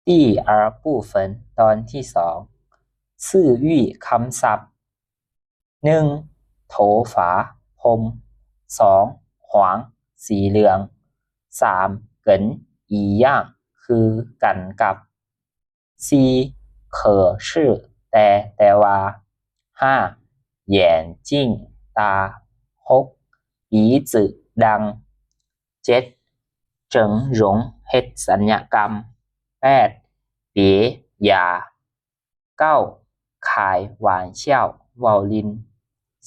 第二部分 ຕອນທີສອງ ຊື່ຢູ່ຄຳສັບ ໜຶ່ງ ໂທຝາ ພົມ ສອງ ຂວາງ ສີເຫຼືອງ ສາມ ເກີນ ອີ່ຢ່າງ ຄືກັນກັບ ສີ່ ເຄີຊື່ ແຕ່ ແຕ່ວ່າ ຫ້າ ແຢນຈິ້ງ ຕາ ຫົກ ປີຈື່ ດັງ ເຈັດ ເຈີງຢົງ ເຮັດສັນຍະກຳ ແປດ ເປ ຢາ ເກົ້າ ຄາຍຫວານຊ່ຽວ ເວົ້າຫຼິ້ນ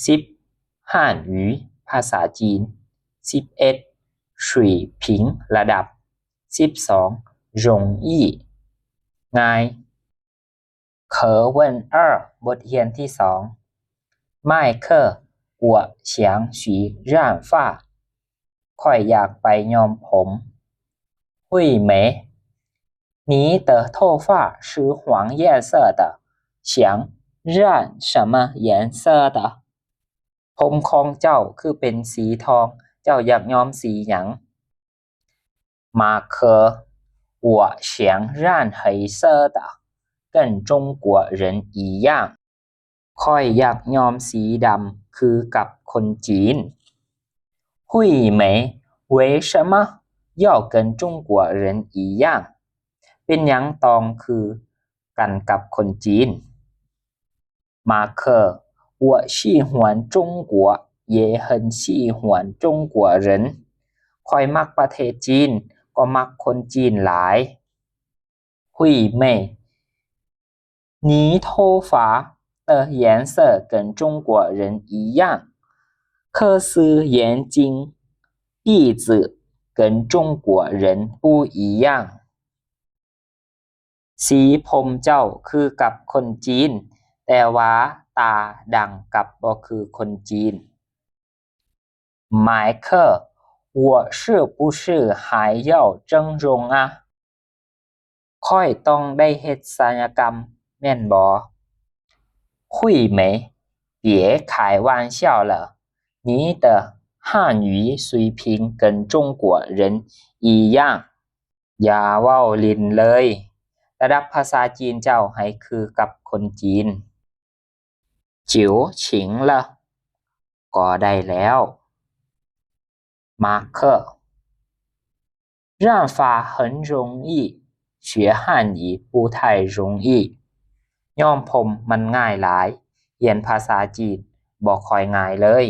ສິບ ຮ້ານຫວີ ພາສາຈີນ ສິບເອັດ ຊຸຍຜິງ ລະດັບ ສິບສອງ ຢົງອີ່ ງ່າຍ ເຄີເວິນເອີ ບົດຮຽນທີສອງ ໄມເຄິລ 我想去染发 ຂ້ອຍຢາກໄປຍ້ອມຜົມ ຮຸຍເມ 你的头发是黄颜色的，想染什么颜色的？ ຜົມຂອງເຈົ້າຄືເປັນສີທອງ ເຈົ້າຢາກຍ້ອມສີຫຍັງ? 马克，我想染黑色的，跟中国人一样。 ຂ້ອຍຢາກຍ້ອມສີດຳຄືກັບຄົນຈີນ 胡一梅，为什么要跟中国人一样？ ເປັນຫຍັງຕ້ອງຄືກັນກັບຄົນຈີນ? 马克，我喜欢中国，也很喜欢中国人。 ຂ້ອຍມັກປະເທດຈີນ ກໍມັກຄົນຈີນຫຼາຍ 胡一梅，你头发的颜色跟中国人一样，可是眼睛、鼻子跟中国人不一样。 ສີຜົມເຈົ້າຄືກັບຄົນຈີນ ແຕ່ວ່າຕາດັງກັບບໍ່ຄືຄົນຈີນ ไมเคิล，我是不是还要整容啊？ ຂ້ອຍຕ້ອງໄດ້ເຮັດສັນຍະກຳແມ່ນບໍ່? 胡一梅，别开玩笑了，你的汉语水平跟中国人一样。 ຢ່າເວົ້າຫຼິ້ນເລີຍ ລະດັບພາສາຈີນເຈົ້າໃຫ້ຄືກັບຄົນຈີນ 九请了 ກໍໄດ້ແລ້ວ 马克，染发很容易，学汉语不太容易。 ຍ້ອມຜົມມັນງ່າຍຫຼາຍ ຮຽນພາສາຈີນບໍ່ຄ່ອຍງ່າຍເລີຍ